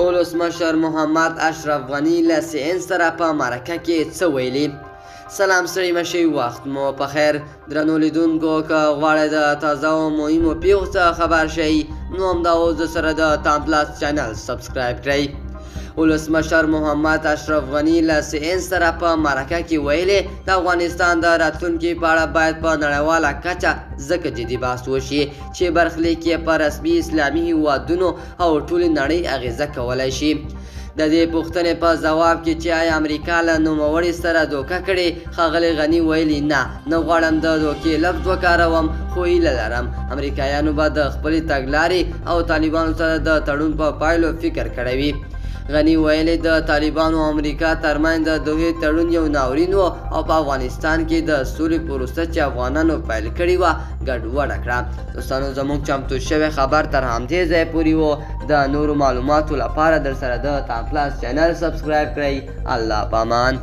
ولسمشر محمد اشرف غني له سي ان سره په مرکه کې څه ویلي؟ سلام ستړي مشي، وخت مو په خیر. درنو لیدونکو، که غواړئ د تازه او مهمو پیښو څخه خبر شئ، نو همدا اوس د سره د تام پلاس چینل سبسکرایب کړئ. ولسمشر محمد اشرف غني له سي ان سره په مرکه کې ویلي، د افغانستان د راتلونکي په اړه باید په نړیواله کچه ځکه جدي بحث وشي چې برخلیک یې په رسمي اسلامي هیوادونو او ټولې نړۍ اغیزه کولای شي. د دې پوښتنې په ځواب کې چې آیا امریکا له نوموړي سره دوکه کړې، ښاغلي غني ویلي، نه، نه غواړم د دوکې لفظ وکاروم، خو هیله لرم امریکایانو به د خپلې تګلارې او طالبانو سره د تړون په پایلو فکر کړی وي. غني ویلي، د طالبانو او امریکا ترمنځ د دوحې تړون یو ناورین و او په افغانستان کې د سولې پروسه چې افغانانو پیل کړې وه ګډوډه کړه. دوستانو، زموږ چمتو شوی خبر تر همدې ځای پورې و. د نورو معلوماتو لپاره در سره د تام پلاس چینل سبسکرایب کړئ. الله پامان.